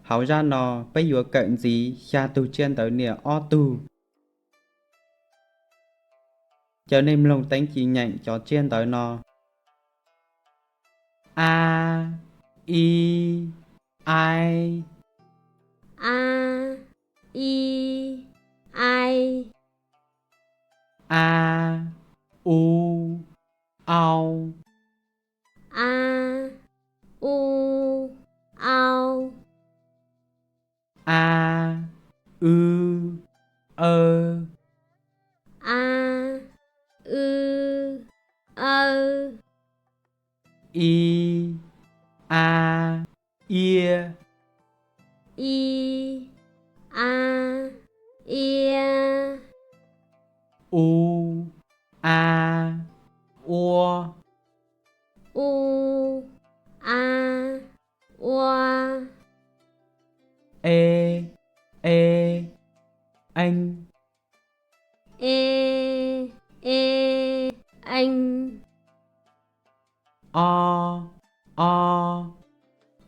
Hauv zaj no peb yuav kawm ntxiv xya tug tsiaj ntawv niam ob tug. Caw nej mloog teeb ci nyeem cov tsiaj ntawv no: a, i, ai, a, i, ai, a, u, au, a, u, au, a, w, aw, a, w, aw, i, a, ia, i, a, ia, u, a, ua, u, a, ua, e, e, eeb, e, e, eeb, o, o,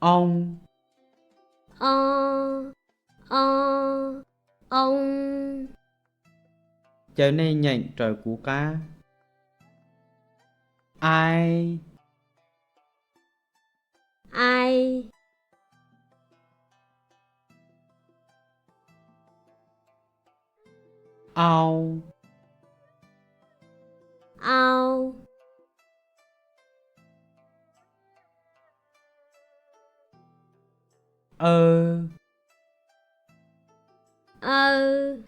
oo, o, o, oo. Caw nej nyeem raws kuv qab: ai, ai, au, au, aw, aw,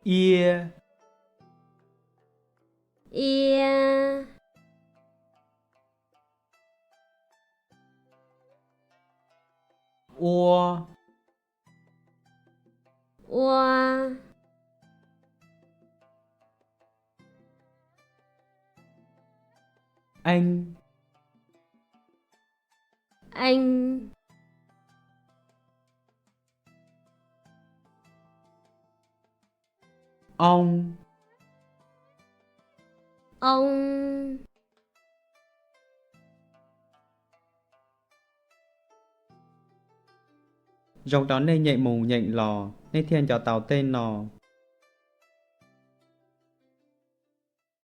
ia, ia, ua, ua, eeb, eeb, oo, oo. Zoo rau nej nyeem mus nyeem los nej thiaj nco tau tej no.